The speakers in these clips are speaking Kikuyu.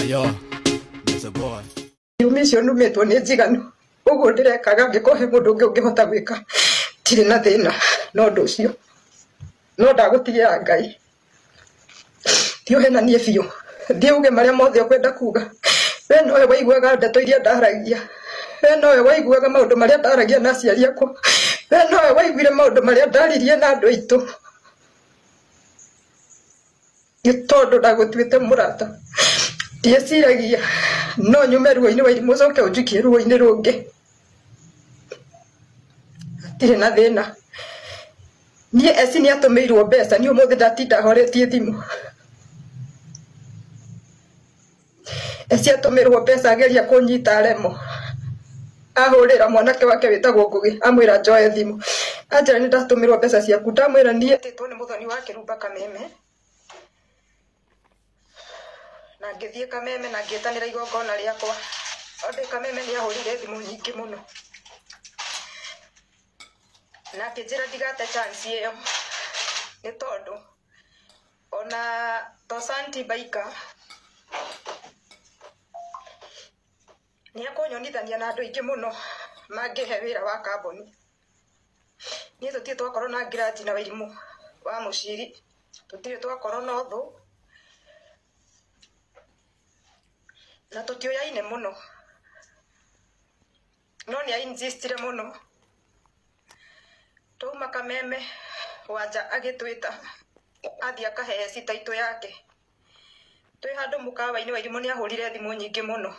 Ayo, it's a boy. Irumi icio numĩtwo nĩ njiganu ũguo ndĩrekaga angĩkorwo he mũndũ ũngĩ ũngĩhota gwĩka ndirĩ na thĩna na ũndũ ũcio no ndagũtigĩra Ngai thiĩ ũhenanie biũ thiĩ uge marĩa mothe ũkwenda kuga we nowe waiguaga ndeto iria ndaragia we nowe waiguaga maũndũ marĩa ndaragia na aciari akwa we nowe waiguire maũndũ marĩa ndaririe na andũ aitũ nĩ tondũ ndagũtuĩte mũrata ndieciragia no nyume ruo-inĩ wa irimũ ũcoke ũnjikie ruo-inĩ rũngĩ hatirĩ na thĩna niĩ eci nĩ atũmĩirwo mbeca niĩ ũmũthĩ ndatinda horetie thimũ eci atũmĩrwo mbeca ageria kũnyita aremwo ahũrĩra mwanake wake wĩtagwo Ngũgĩ amwĩra njoe thimũ anjĩra nĩ ndatũmĩrwo mbeca ciaku ndamwĩra niĩ tĩtwo nĩ mũthoni wa Kĩrumba Kameme na ngĩthiĩ Kameme na ngĩtanĩra igongona rĩakwa ondĩ Kameme nĩ ahũrire thimũ nyingĩ mũno na akĩnjĩra ndigate chance ĩyo nĩ tondũ ona Tosanti Baika nĩ ekũnyonithania na andũ aingĩ mũno mangĩhe wĩra wa kambuni niĩ tũtirĩ twakorwo na ngiraji na Wairimũ wa Mũciri tũtirĩ twakorwo na ũthũ na tũtiũyaine mũno no nĩ ainsistire mũno twauma Kameme Wanja agĩtwĩta athiĩ akahe eci taitũ yake twĩ handũ mũkawa-inĩ Wairimũ nĩ ahũrire thimũ nyingĩ mũno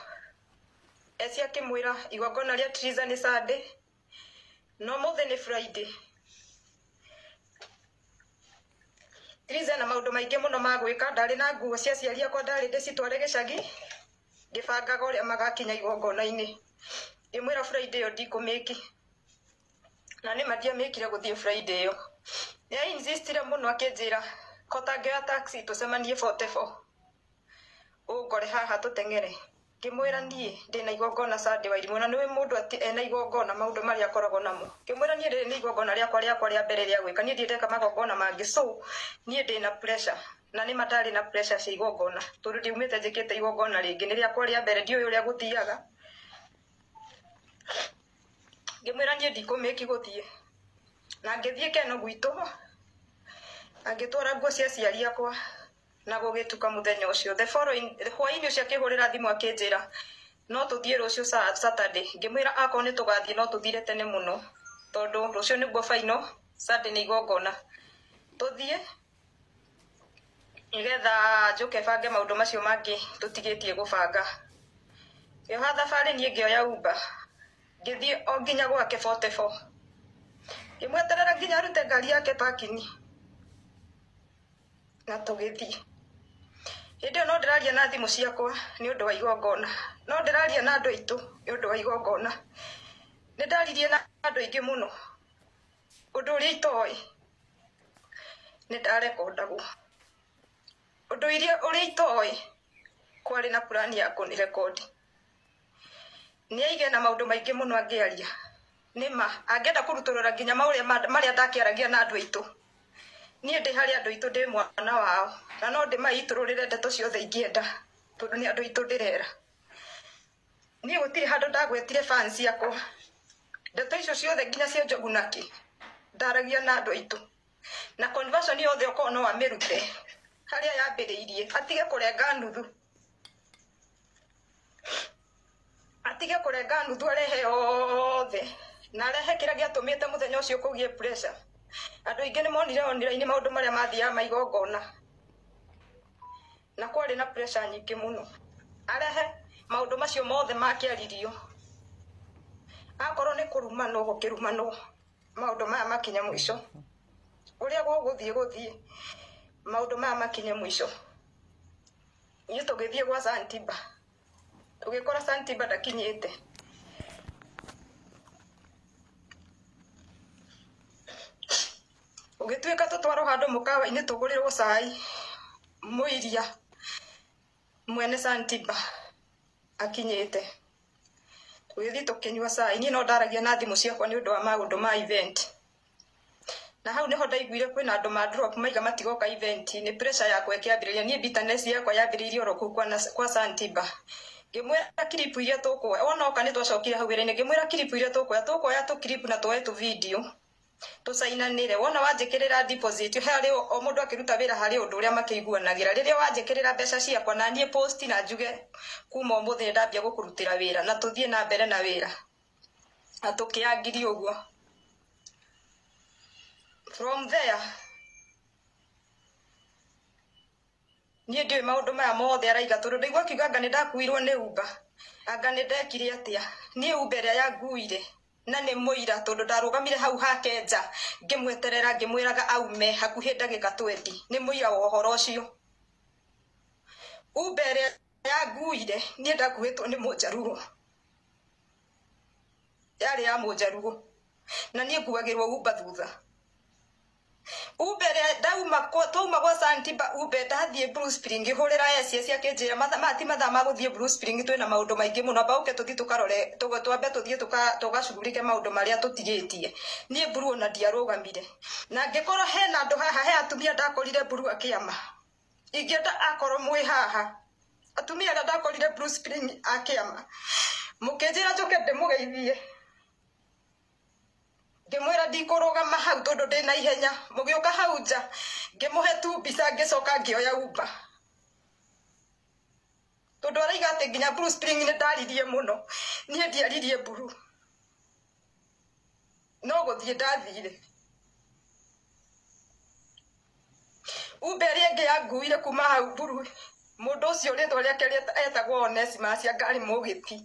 eci akĩmwĩra igongona rĩa Triza nĩ Sunday no mũthĩ nĩ Friday Triza na maũndũ maingĩ mũno ma gwĩka ndarĩ na nguo cia aciari akwa ndarĩ ndĩcitware gĩcagi ngĩbangaga ũrĩa magakinya igongona-inĩ ngĩmwĩra Friday ĩyo ndikũmĩki na nĩ ma ndiamĩkire gũthiĩ Friday ĩyo nĩ ainsistire mũno akĩnjĩra kota ngĩoya taxi tũcemanie 44 ũngore haha tũteng'ere ngĩmwĩra niĩ ndĩna igongona Sunday Wairimũ na nĩwe mũndũ atĩ ena igongona maũndũ marĩa akoragwo namo ngĩmwĩra niĩ rĩrĩ nĩ igongona rĩakwa rĩa mbere rĩa gwĩka niĩ ndirĩ ndeka magongona mangĩ so niĩ ndĩna pressure na nĩ ma ndarĩ na pressure cia igongona tondũ ndiumĩte njĩkĩte igongona rĩngĩ nĩ rĩakwa rĩa mbere ndiũĩ ũrĩa gũthiaga ngĩmwĩra niĩ ndikũmĩki gũthiĩ na ngĩthiĩ Keno gwitũ angĩtwara nguo cia aciari akwa na gũgĩtuka mũthenya ũcio the following hwaĩ-inĩ ũcio akĩhũrĩra thimũ akĩnjĩra no tũthiĩ rũciũ Saturday ngĩmwĩra akorwo nĩ tũgathiĩ no tũthire tene mũno tondũ rũciũ nĩguo final Sunday nĩ igongona tũthiĩ nĩgetha njũke bange maũndũ macio mangĩ tũtigĩtie gũbanga ngĩoha thabarĩ niĩ ngĩoya Uber ngĩthiĩ o nginya gwake 44 ngĩmweterera nginya arute ngari yake parking na tũgĩthiĩ hĩndĩ ĩyo no ndĩraria na thimũ ciakwa nĩ ũndũ wa igongona no ndĩraria na andũ aitũ nĩ ũndũ wa igongona nĩ ndaririe na andũ aingĩ mũno ũndũ ũrĩa itoĩ nĩ ndarekondagwo ũndũ ũrĩa itoĩ kwarĩ na plani ya kũnirekondi nĩ aige na maũndũ maingĩ mũno angĩaria nĩ ma angĩenda kũrutũrũra nginya maũrĩa marĩa ndakĩaragia na andũ aitũ niĩ ndĩ harĩ andũ aitũ ndĩ mwana wao na no ndĩmaitũrũrĩre ndeto ciothe ingĩenda tondũ nĩ andũ aitũ ndĩrera niĩ gũtirĩ handũ ndagwetire fans yakwa ndeto icio ciothe nginya cia Njogu nake ndaragia na andũ aitũ na conversion yothe okorwo no amĩrute harĩa yambĩrĩirie atige kũrenga nuthu atige kũrenga nuthu arehe yothe na arehe kĩrĩa gĩatũmĩte mũthenya ũcio kũgĩe pressure andũ aingĩ nĩ monire online maũndũ marĩa mathiaga ma igongona na kwarĩ na pressure nyingĩ mũno arehe maũndũ macio mothe makĩaririo akorwo nĩ kũrumanwo gũkĩrumanwo maũndũ maya makinye mũico ũrĩa gũgũthiĩ gũthiĩ maũndũ maya makinye mũico niĩ tũgĩthiĩ gwa Santiba tũgĩkora Santiba ndakinyĩte ũgĩtuĩka tũtwarwo handũ mũkawa-inĩ tũgũrĩrwo cai mũiria mwene Santiba akinyĩte tũgĩthiĩ tũkĩnyua cai niĩ no ndaragia na thimũ ciakwa nĩ ũndũ wa maũndũ ma event Na hau niho ndaiguire kwina andu ma drop maiga matigoka event ni pressure yakwa ikiambiriria nie bitterness yakwa yambiriirie oro kuu kwa Santiba. Ngimwira clip iria tukuoya wona oka ni twacokire hau wira-ini, ngimwira clip iria tukuoya tukuoya tu clip na tuoye tu video tucainanire. Wona wanjikirira deposit harĩ o mũndũ akĩruta wĩra harĩ ũndũ ũrĩa makĩiguanagĩra. Rĩrĩa wanjikirira mbeca ciakwa na niĩ post na njuge kuma ũmũthĩ ndambia gũkũrutĩra wĩra na tũthiĩ na mbere na wĩra na tũkĩangirie ũguo. From there niĩ ndiũĩ maũndũ maya mothe araiga tondũ ndaigua akiuga anga nĩndakuirwo nĩ Uber, anga nĩndekire atĩa. Niĩ Uber ĩrĩa yanguire na nĩ mũira tondũ ndarũgamire hau hake nja ngĩmweterera ngĩmwĩraga aume hakuhĩ ndagĩka 20, nĩ mũira wa ũhoro ũcio. Uber ĩrĩa yanguire niĩ ndakuĩtwo nĩ mũnjaruo, yarĩ ya mũnjaruo na niĩ nguagĩrwo Uber thutha. Uber ndauma twauma gwa Santiba Uber ndathiĩ Blue Spring ngĩhũrĩra SS akĩnjĩra mathaa ti mathaa ma gũthiĩ Blue Spring twĩna maũndũ maingĩ mũno, amba ũke tũthiĩ tũkarore twambe tũthiĩ tũgacugurike maũndũ marĩa tũtigĩtie. Niĩ Blue ona ndiarũgamire, na ngĩkorwo hena andũ haha, he atumia ndakorire Blue akĩama, ingĩenda akorwo mwĩ haha atumia arĩa ndakorire Blue Spring akĩama, mũkĩnjĩra njũke ndĩmũgeithie, ngĩmwĩra ndikũrũgama hau tondũ ndĩna ihenya. Mũgĩũka hau nja ngĩmũhe tu mbica ngĩcoka ngĩoya Uber tondũ araiga atĩ nginya Blue Spring nĩ ndaririe mũno. Niĩ ndiaririe Blue, no gũthiĩ ndathire. Uber ĩrĩa ĩngĩ yanguire kuma hau Blue, mũndũ ũcio rĩtwa rĩake etagwo Onesimus anga arĩ mũgĩti,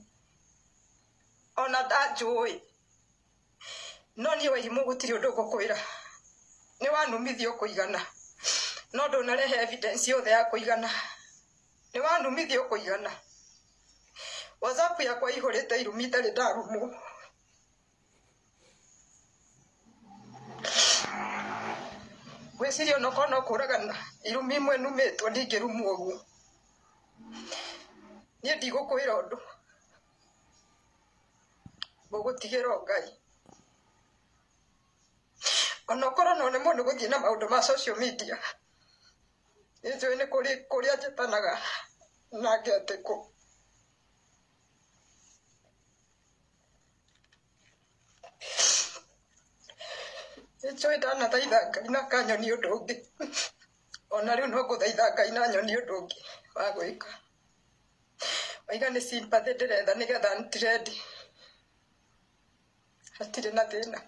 ona ndanjũĩ. No niĩ Wairimũ gũtirĩ ũndũ ngũkwĩra, nĩ wanumithio kũigana, no ndũnarehe evidence yothe ya kũigana, nĩ wanumithio kũigana. WhatsApp yakwa ihũrĩte irumi itarĩ ndarumwo. Ngwĩciria onokorwo no kũragana irumi imwe numĩtwo ndingĩrumwo ũguo. Niĩ ndigũkwĩra ũndũ, ngũgũtigĩra o Ngai. Onokorwo no nĩ mũndũ gũthiĩ na maũndũ ma social media, nĩ njũĩ nĩ kũrĩa njĩtanaga na ngetĩkwo. Nĩ njũĩ ndanathaitha Ngai na akanyonia ũndũ ũngĩ, ona rĩu no ngũthaitha Ngai na anyonie ũndũ ũngĩ wa gwĩka. Waiga nĩ sympathy ndĩretha nĩgetha trend, hatirĩ na thĩna.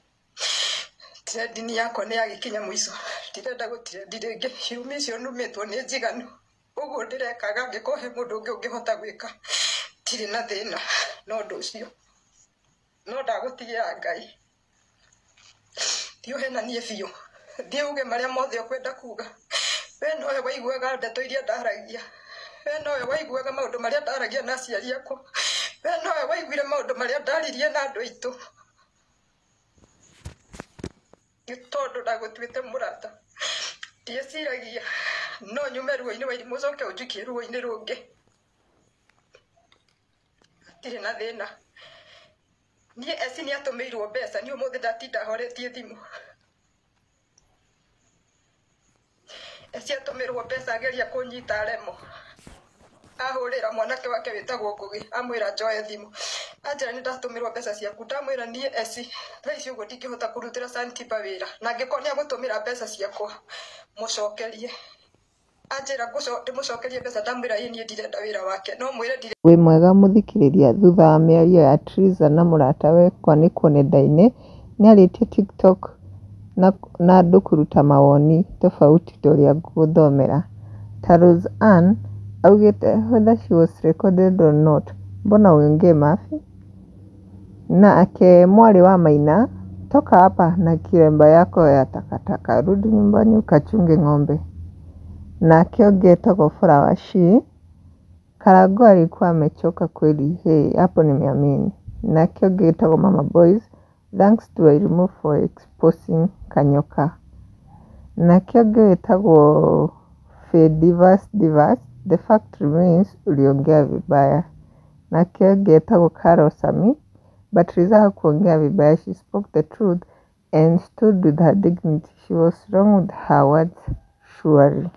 Trending yakwa nĩ yagĩkinya mũico, ndirenda gũtrendi rĩngĩ. Irumi icio numĩtwo nĩ njiganu, ũguo ndĩrekaga angĩkorwo he mũndũ ũngĩ ũngĩhota gwĩka, ndirĩ na thĩna na ũndũ ũcio, no ndagũtigĩra Ngai. Thiĩ ũhenanie biũ, thiĩ uge marĩa mothe ũkwenda kuga. We nowe waiguaga ndeto iria ndaragia, we nowe waiguaga maũndũ marĩa ndaragia na aciari akwa, we nowe waiguire maũndũ marĩa ndaririe na andũ aitũ. Nĩ tondũ ndagũtuĩte mũrata, ndieciragia no nyume ruo-inĩ Wairimũ ũcoke ũnjikie ruo-inĩ rũngĩ. Hatirĩ na thĩna. Niĩ Esi nĩ atũmĩirwo mbeca, niĩ ũmũthĩ ndatinda horetie thimũ. Esi atũmĩrwo mbeca ageria kũnyita aremwo, ahũrĩra mwanake wake wĩtagwo Ngũgĩ amwĩra njoe thimũ, anjĩra nĩ ndatũmĩrwo mbeca ciaku. Ndamwĩra niĩ Esi thaa ici ũguo ndingĩhota kũrutĩra Santiba wĩra, na angĩkorwo nĩ agũtũmĩra mbeca ciakwa mũcokerie. Anjĩra ndĩmũcokerie mbeca, ndamwĩra ĩ niĩ ndirenda wĩra wake, no mwĩre ndirenda. Wĩ mwega mũthikĩrĩria, thutha wa mĩario ya Triza na mũratawe kwanĩkwo nenda-inĩ, nĩarĩtie TikTok na andũ kũruta mawoni tofauti ta ũrĩa ngũgũthomera. Ta Rose Ann augĩte whether she was recorded or not, mbona uongee mafi? Nake mwarĩ wa Maina, toka hapa na kiremba yako ya takataka, rudi nyumbani ukachunge ng'ombe. Nake ũngĩ etagwo Flower Shi, Karago alikuwa amechoka kweli, hey, hapo nimeamini. Nake ũngĩ etagwo Mama Boys, thanks to Wairimu for exposing Kanyoka. Nake ũngĩ wĩtagwo Fedivas Divas, the fact remains uliongea vibaya. Nake ũngĩ etagwo Carol Sami, but Triza hakuongea vibaya, she spoke the truth. and stood with her dignity. She was strong with her words, surely.